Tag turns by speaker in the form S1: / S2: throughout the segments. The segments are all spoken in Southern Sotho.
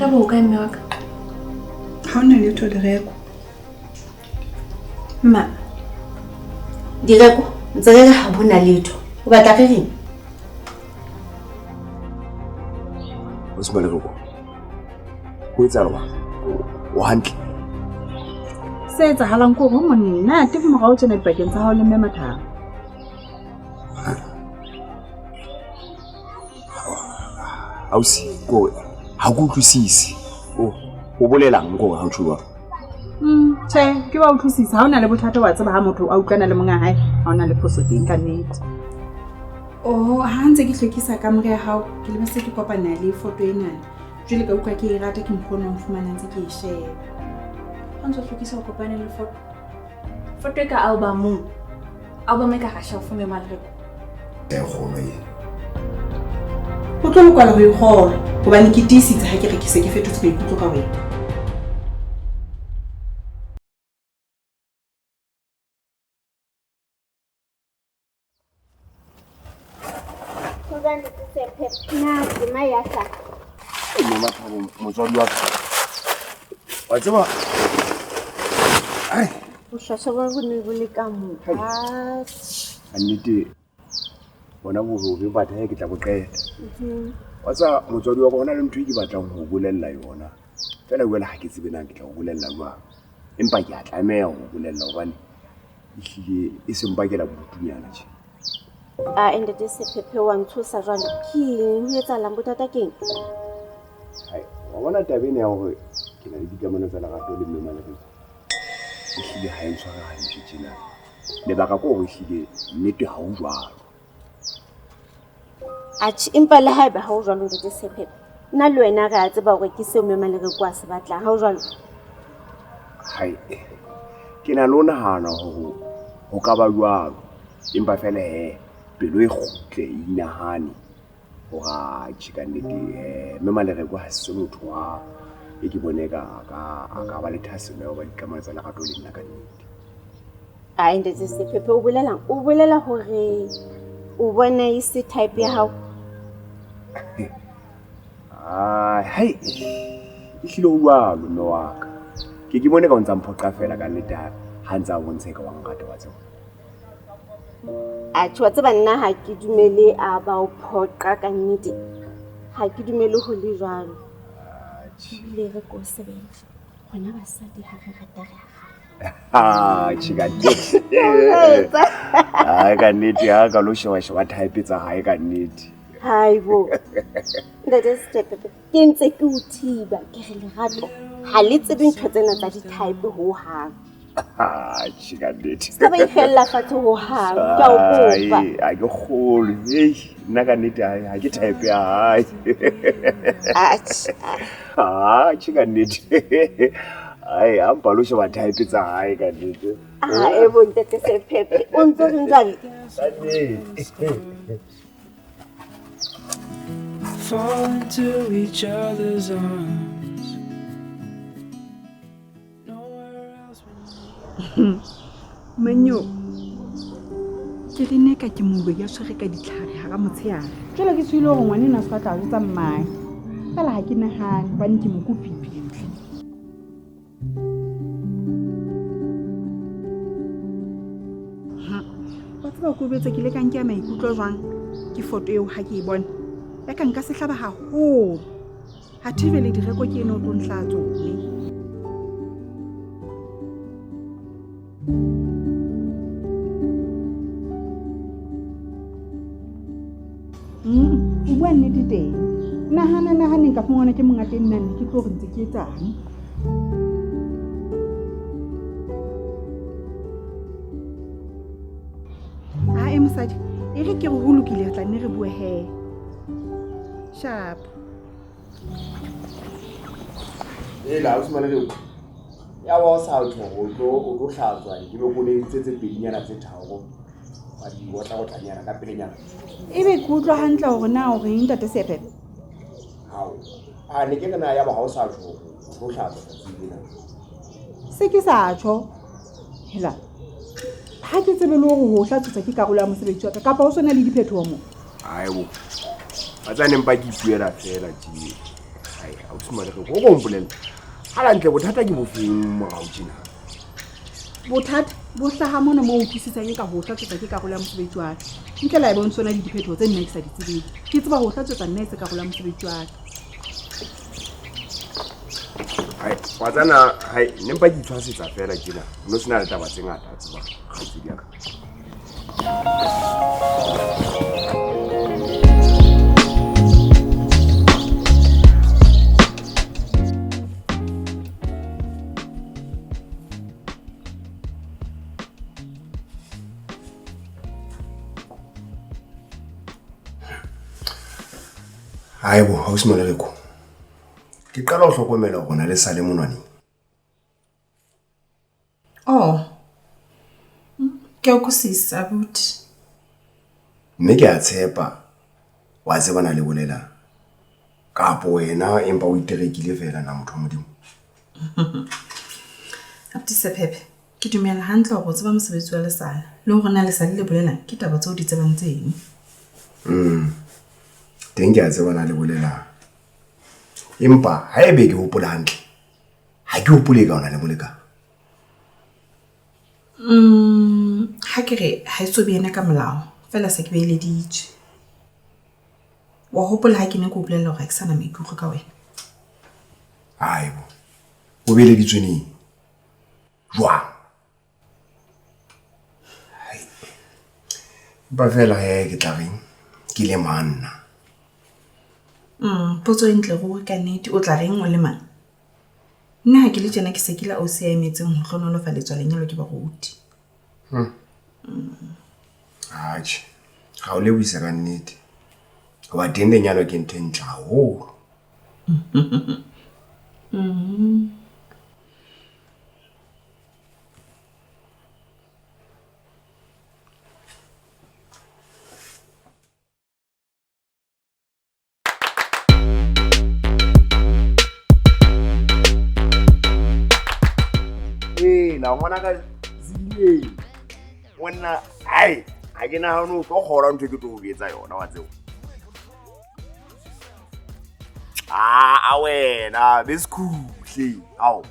S1: Bothata bo kae mme wa ka?
S2: Ha hona letho Lereko.
S3: Ma, Direko, ntse re re ha hona letho. O batla re reng?
S4: O se Lereko. Ho etsahala o hantle?
S2: Se etsahalang ke hore ho monate morao tjena dipakeng tsa hao le mme Mathabo.
S4: Ausi, ko ha ke utlwisise. O bolelang ko ha o tjho jwalo?
S2: Tjhe, ke wa utlwisisa. Ha o na le bothata wa tseba ha motho a utlwana le monga hae, ha o na le phoso teng ka nnete. Oh, ha ntse ke hlwekisa kamore ya hao, ke le se ke kopana le foto enana. Jwale ka utlwa ke e rata ke mokgwa o fumana ntse ke e sheba.
S1: Ha ntse o hlwekisa o kopane le foto. Foto e ka albumong. Album e ka ga shelf mme Malereko.
S4: E kgolo e.
S2: O tlo lokela ho e kgolwa hobane ke tiisitse ha ke re ke se ke fetotse maikutlo ka wena.
S4: Motswadi wa ka. Wa tseba? Ai,
S3: Bohlaswa ba bo ne bo le ka mo.
S4: Ka nnete bona bobe batla ke tla bo qeta. Wa tseba motswadi wa ka hona le ntho e ke batlang ho bolella yona. Feela jwale ha ke tsebe na ke tla o bolella jwang. Empa ke a tlameha ho bolella hobane ehlile e se mpakela bodutunyana tje.
S3: A ntate Sephephe wa ntshosa jwale. Ke eng ho etsahalang bothata keng?
S4: Hai, wa bona taba ena ya hore ke na le dikamano tsa lerato le mme Malereko. Ehlile ha e ntshware hantle tjena. Lebaka ke hore ehlile nnete ha ho jwalo.
S3: Atjhe, empa le haeba ha ho jwalo ntate Sephephe, nna le wena re a tseba hore ke seo mme Malereko a se batlang. Ha ho jwalo?
S4: Hai, ke na le ho nahana hore ho ka ba jwalo. Empa feela he, pelo e kgutle e inahane hore atjhe ka nnete mme Malereko ha se motho wa e ke bone ka a ka ba le thahasello ya ho ba dikamano tsa lerato le nna ka nnete.
S3: Ai ntate Sephephe o bolelang? O bolela hore o bona e se type ya hao?
S4: Ai, hai, ehlile ho jwalo mme wa ka. Ke bone ka o ntsa mphoqa feela ka nnete ha ntsa bontsha eka wa nrata wa tseba.
S3: Atjhe, wa tseba nna ha ke dumele a ba o phoqa ka nnete. Ha ke dumele ho le jwalo. Ebile re ko sebetsa. Rona basadi ha re rata re a rata.
S4: Atjhe ka nnete. Ai ka nnete ha ka lo sheba sheba type tsa hae ka nnete.
S3: Hai bo. Ntate Sephephe, ke ntse ke o thiba, ke re lerato ha le tsebe ntho tsena tsa di-type ho hang.
S4: Atjhe ka nnete.
S3: Se ba ikgella fatshe ho hang, ke a o kopa.
S4: Ai, ha ke kgolwe. Hei, nna ka nnete ha ke type ya hae.
S3: Atjhe.
S4: Atjhe ka nnete. Ai, ha mpa lo sheba type tsa hae ka nnete.
S3: Ah, e bo ntate Sephephe, o ntso reng jwale?
S4: Ka nnete.
S5: Fall into each other's arms. Nowhere else we
S2: Manyo, ke re ne ka ke moloi ya tshwere ka ditlhare hara motshehare. Jwale ke tshohile hore ngwana enwa a se ka tla jwetsa mmae. Feela ha ke nahane hobane ke mo kopile. Wa tseba ko betse ke ile ka nkeha maikutlo jwang ke foto eo ha ke e bona. Ya ka nka se hlaba haholo. Ha thibele Direko ke ena o tlo nhlaha tsone. O bua nnete teng. Nahana nahaneng ka fumana ke monga teng nna ne ke tlo re ntse ke etsang. Ae mosadi, e re ke re ho lokile re tla nne re bue he. Sharp.
S4: Hela, ausi Malereko. Ya wa o sa tjho o tlo hlatswa ke be koloi tse pedinyana tse tharo. Wa di otla otlanyana ka pelenyana.
S2: Ebe ke utlwa hantle hore na o reng ntate Sephephe?
S4: Hao. A ne ke re na ya ba ha o sa tjho o tlo hlatswa tsatsing lena.
S2: Se ke sa tjho. Hela. Ha ke tsebe le hore ho hlatswetsa ke karolo ya mosebetsi wa ka kapa ho sona le diphetoho mo.
S4: Aibo. Ba tsa neng ba ke ipuela feela tje. Ai, ausi Malereko, o ko mpolelle. Ha lantle bothata ke bofeng morao tjena?
S2: Bothata bo hlaha mona moo o utlwisisang eka ho hlatswetsa ke karolo ya mosebetsi wa ka. Ntle le ha eba o ntso na le diphetoho tse nna ke sa di tsebeng. Ke tseba ho hlatswetsa nna e se karolo ya mosebetsi wa ka.
S4: Hai, wa tsana, hai, ne mpa ke itshwasetsa feela tjena. No sena le taba tse ngata tseba, kgaitsedi ya ka. Haebo, ausi Malereko. Ke qala ho hlokomela hore o na le sale monwaneng.
S2: Oh. Ke a utlwisisa abuti.
S4: Mme ke a tshepa wa tseba na le bolelang. Kapo wena empa o iterekile feela na motho wa Modimo.
S2: Abuti Sephephe, ke dumela hantle hore o tseba mosebetsi wa lesale le hore na lesale le bolelang ke taba tseo di tsebang tseno.
S4: Teng ke a tseba na le bolelang. Empa haebe ke hopola hantle, ha ke hopole e ka o na le molekane.
S2: Ha ke re ha e so be yena ka molao, feela se ke beeleditswe. Wa hopola ha ke ne ke o bolella hore ha ke sa na maikutlo ka wena?
S4: Haebo, o beeleditswe neng? Jwang? Hai. Empa feela he ke tla reng? Ke le mang nna?
S2: Potso e ntle ruri ka nnete. O tla reng o le mang? Nna ha ke le tjena ke se ke le ausi ya emetseng ho hlohonolofaletswa lenyalo ke baruti.
S4: Atjhe, ga o lebohisa ka nnete. Hoba teng lenyalo ke ntho e ntle haholo. Ee, la ngwana ka Zileng. Monna, ai, ha ke nahane o tlo kgolwa ntho e ke tlo o etsa yona wa tsebo. A wena, be sekhuhle. Ao.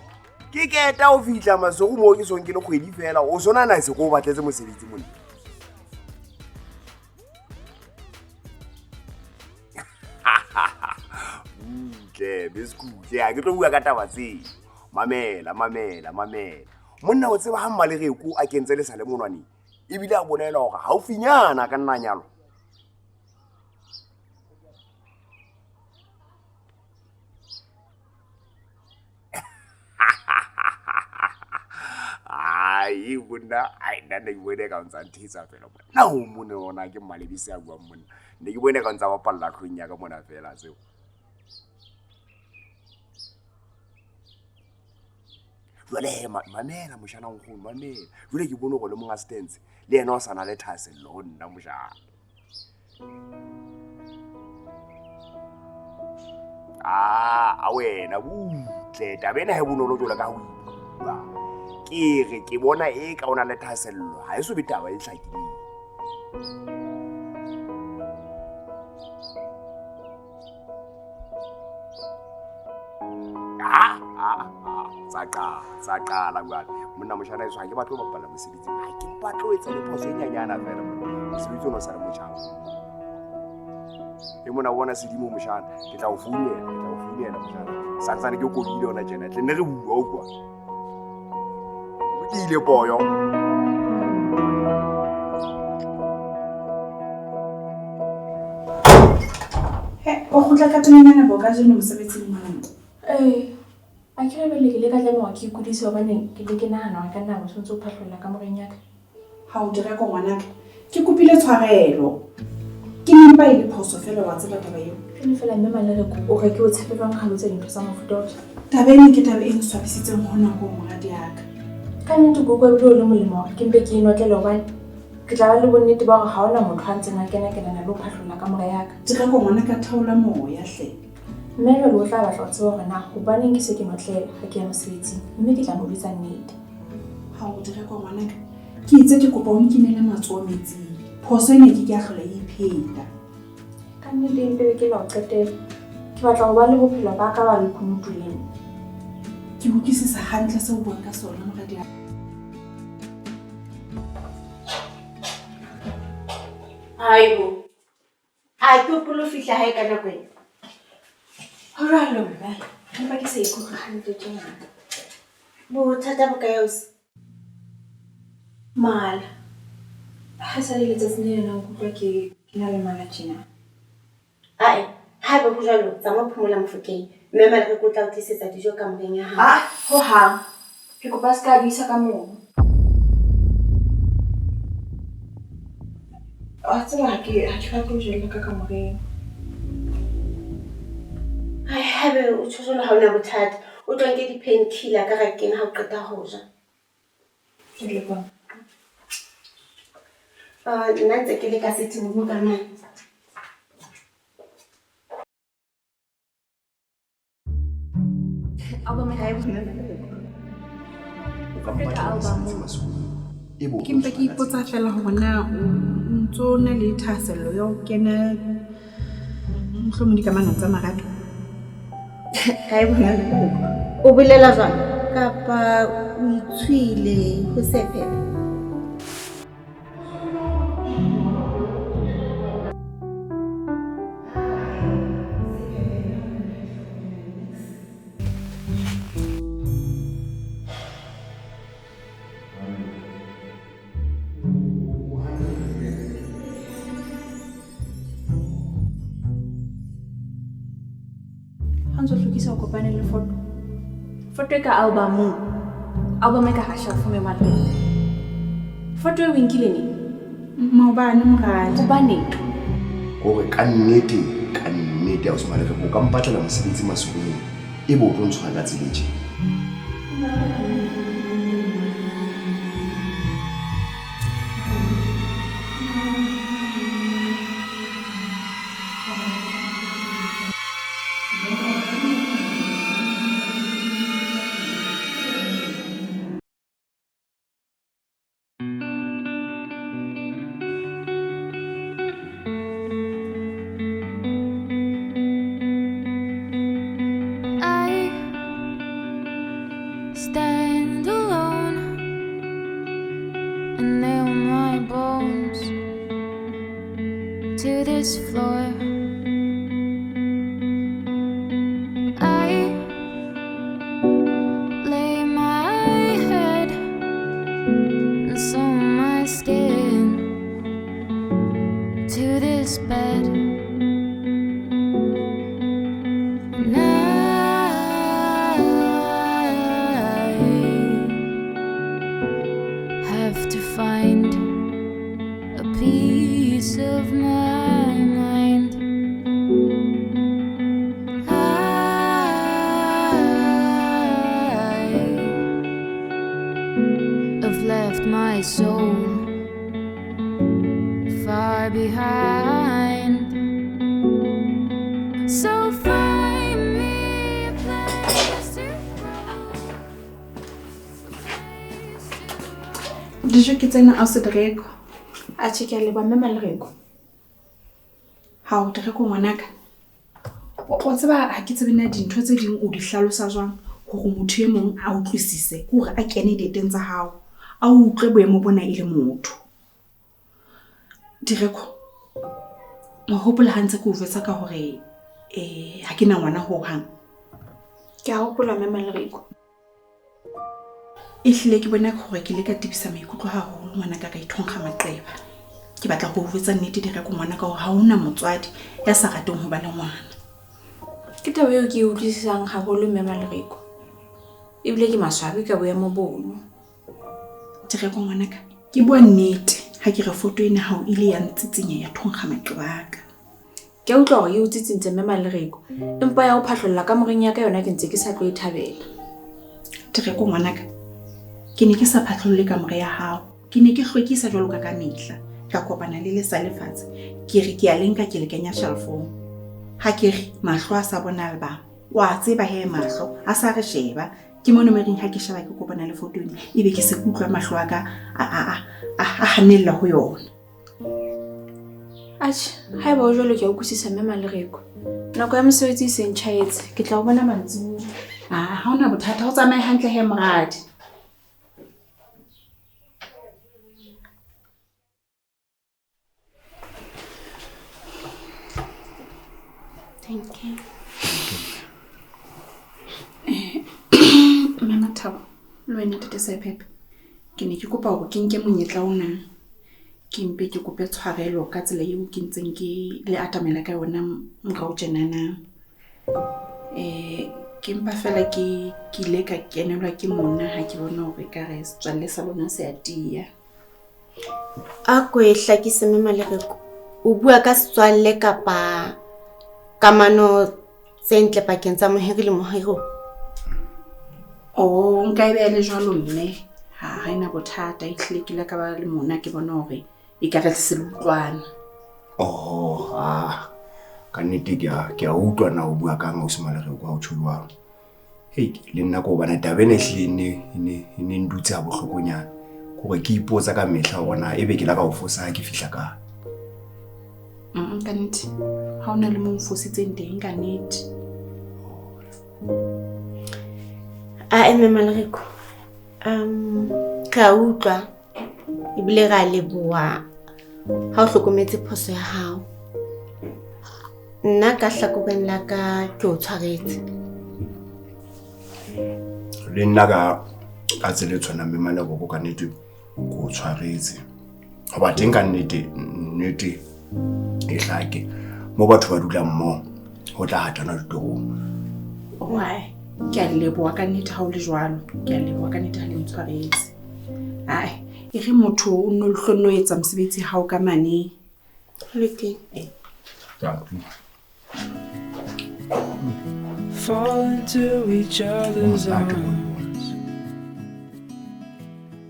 S4: Ke keta ho fihla Maseru moo ke song ke le kgwedi feela, o sona na se ko o batletse mosebetsi monna. Butle, be sekhuhle, ha ke tlo bua ka taba tseo. Mamela, mamela, mamela. Monna o tseba ha Mmalereko a kentse lesale monwaneng, ebile a bolela hore haufinyana a ka nna a nyalwa. Ai, monna, ai, nna ne ke bone ka o ntsa nthetsa feela monna. Nna o mone ona ke Mmalebese a buang monna. Ne ke bone ka o ntsa bapalla tlhong ya ka mona feela tseo. Jwale mamela moshana nkgono, mamela. Jwale ke bone hore le monga stance le yena o sa na le thahasello ho nna moshana. A wena butle, taba ena ha e bonolo jwalo ka ha o e bua. Ke re ke bona e ka o na le thahasello, ha e so be taba e hlakileng. Tsa qala jwale. Monna moshana eso ha ke batle ho bapala mosebetsing. Ha ke batle ho etsa le phoso e nyanyana feela monna. Mosebetsi ona o sa le motjha. E mona o bona sedimo moshana, ke tla o founela, ke tla o founela moshana. Santsane ke kodile hona tjena, tle nne re bua o bua. O ile poyo.
S2: He, o kgutla ka tonanyana bo kajeno mosebetsing mona.
S1: Ee. A ke re pele ke ile ka tlameha hore ke ikudise hobane ke ne ke nahana hore ka nna o tshwanetse ho phahlolla kamoreng ya ka.
S2: Ha o Direko ngwanaka, ke kopile tshwarelo. Ke ne mpa e le phoso feela wa tseba taba eo.
S1: Jwale feela mme Malereko o re ke o tshepe jwang ha lo etsa dintho tsa mofuta o tjena?
S2: Taba ena ke taba e nswabisitseng hona hoo moradi ya ka.
S1: Ka nnete ke utlwa ebile o le molemo hore ke mpe ke inotlele hobane ke tla ba le bonnete ba hore ha hona motho a ntseng a kena-kenana le ho phahlolla kamore ya ka.
S2: Direko ngwanaka theola moya hle.
S1: Mme jwale o tla batla ho tseba hore na hobaneng ke se ke notlela ha ke ya mosebetsing, mme ke tla mo jwetsa nnete.
S2: Ha o Direko ngwanaka, ke itse ke kopa o nkinele matsoho metsing. Phoso ena ke ke a hlola e ipheta.
S1: Ka nnete empe be ke la o qetela. Ke batla ho ba le bophelo ba ka ba lekunutu le nna.
S2: Ke utlwisisa hantle seo o buang ka sona moradi.
S3: Haibo. A ke hopole ho fihla hae ka nako ena.
S1: Ho jwalo mme, empa ke sa ikutlwe hantle tjena.
S3: Bothata bo kae ausi?
S1: Mala. Ha esale letsatsing lena nkutlwa ke na le mala tjena.
S3: Ae, haeba ho jwalo, tsamaya o phomola Mofokeng. Mme Malereko o tla o tlisetsa dijo kamoreng ya hao.
S1: Ah, hohang. Ke kopa a se ka di isa ka mono. Wa tseba ha ke ha ke batle ho jella ka kamoreng.
S3: Ai, haebe o tjho jwalo ha o na bothata. O tlo nke di-pain killer ka rakeng ha o qeta ho ja.
S1: Ke leboha.
S3: Nna ntse ke le ka sitting room ka mane.
S2: Ke mpe ke ipotsa fela hore na o ntso na le thahasello ya ho kena mohlomong dikamanong tsa marato.
S3: Hae bona o bolela jwang kapa o itshwile ho se phela?
S1: Ha ntso hlwekisa o kopane le foto. Foto e ka albumong. Album e ka hara shelf mme Malereko. Foto e o e nkile neng?
S2: Maobane moradi.
S1: Hobaneng?
S4: Kore ka nnete ausi Malereko o ka mpatlela mosebetsi Maseru ebe o tlo ntshwara ka tsela e tje.
S6: I stand alone and nail my bones to this floor. I lay my head and sew my skin to this bed. And I have to find a piece of my mind. I have left my soul far behind. So find me a place to grow.
S2: Dijo ke tsena ausi Direko.
S1: Atjhe, ke a leboha mme Malereko.
S2: Hao Direko ngwanaka. O tseba ha ke tsebe na dintho tse ding o di hlalosa jwang hore motho e mong a utlwisise, ke hore a kene dieteng tsa hao, a utlwe boemo bona e le motho. Direko, o hopola ha ntse ke o jwetsa ka hore ha ke na ngwana hohang?
S1: Ke a hopola mme Malereko.
S2: Ehlile ke bona hore ke ile ka tebisa maikutlo haholo ngwanaka ka ithonkga maqeba. Ke batla ho o jwetsa nnete Direko ngwanaka hore ha hona motswadi ya sa rateng ho ba le ngwana.
S1: Ke taba eo ke e utlwisisang haholo mme Malereko. Ebile ke maswabi ka boemo bono.
S2: Direko ngwanaka, ke bua nnete ha ke re foto ena hao ile ya ntsitsinya ya thonkga maqeba a ka.
S1: Ke a utlwa hore e o tsitsintse mme Malereko, empa ya ho phahlolla kamoreng ya ka yona ke ntse ke sa tlo e thabela.
S2: Direko ngwanaka, ke ne ke sa phahlolle kamore ya hao. Ke ne ke hlwekisa jwalo ka mehla. Ka kopana le lesa lefatshe. Ke re ke a le nka ke le kenya shelfong. Ha ke re mahlo a sa bona album. Wa tseba he mahlo a sa re sheba. Ke mo nomereng ha ke sheba ke kopana le foto ena, ebe ke se ke utlwa mahlo a ka a hanella ho yona.
S1: Atjhe, haeba o jwalo ke a utlwisisa mme Malereko. Nako ya mosebetsi e se ntjhaetse. Ke tla o bona mantsibuya.
S2: Ah, ha hona bothata, o tsamaye hantle he moradi.
S3: Thank you.
S2: Mme Mathabo, le wena Ntate Sephephe, ke ne ke kopa hore ke nke monyetla ona ke mpe ke kope tshwarelo ka tsela eo ke ntseng ke le atamela ka yona morao tjenana. Ke mpa fela ke ile ka kenelwa ke mona ha ke bona hore ekare setswalle sa lona se a tiya.
S3: A ko e hlakise mme Malereko. O bua ka setswalle kapa kamano tse ntle pakeng tsa mohiri le mohiro?
S2: Oh, nka e beha le jwalo mme. Ha ena bothata, ehlile ke ile ka ba le mona ke bona hore ekare se le utlwana.
S4: Oh, ah. Ka nnete ke a utlwa na o bua kang ausi Malereko ha o tjho jwalo. Hei, le nna ko hobane taba ena ehlile e ne ndutse ha bohlokonyana. Hore ke ipotsa ka mehla hore na ebe ke la ka o fosa ha ke fihla kae.
S2: Ka nnete, ha hona le mo nfositseng teng ka nnete.
S3: A mme Malereko. Re a utlwa ebile re a leboha ha o hlokometse phoso ya hao. Nna ka hlakoreng la ka ke o tshwaretse.
S4: Le nna ka tsela e tshwanang mme Malereko ka nnete ke o tshwaretse. Hoba teng ka nnete, nnete e hlake. Mo batho ba dulang mmoho, ho tla hatana ditorong.
S2: Why? Ke a leboha ka nnete ha o le jwalo. Ke a leboha ka nnete ha le ntshwaretse. Ai, e re motho o nno le hlonno etsa mosebetsi ha o ka mane.
S3: Ho lokile.
S5: Fall into each other's arms.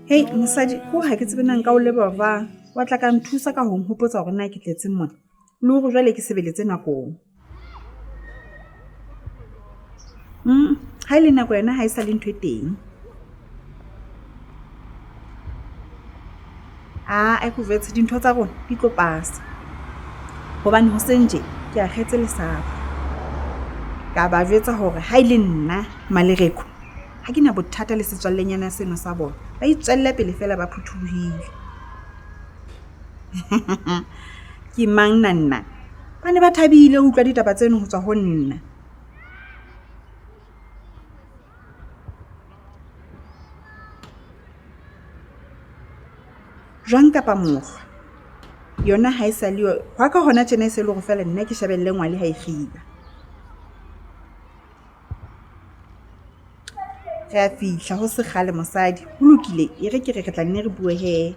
S2: Hei, mosadi, ko ha ke tsebe na nka o leboha jwang. Wa tla ka nthusa ka ho nhopotsa hore na ke tletse mona. Le hore jwale ke sebeletse nakong. Ha e le nako yona ha e sa le ntho e teng. Ah, a ke o jwetse dintho tsa rona di tlo pasa. Hobane hoseng tje ke akgetse lesapo. Ka ba jwetsa hore ha e le nna Malereko, ha ke na bothata le setswallenyana seno sa bona. Ba itswelle pele fela ba phuthulohile. Ke mang na nna? Ba ne ba thabile ho utlwa ditaba tseno ho tswa ho nna. Jwang kapa mokgwa? Yona ha e sa le yo. Hwa ka hona tjena e se le hore fela nna ke shebelle ngwale ha e kgiba. Re a fihla ho se kgale mosadi. Ho lokile, e re ke re re tla nne re bue he.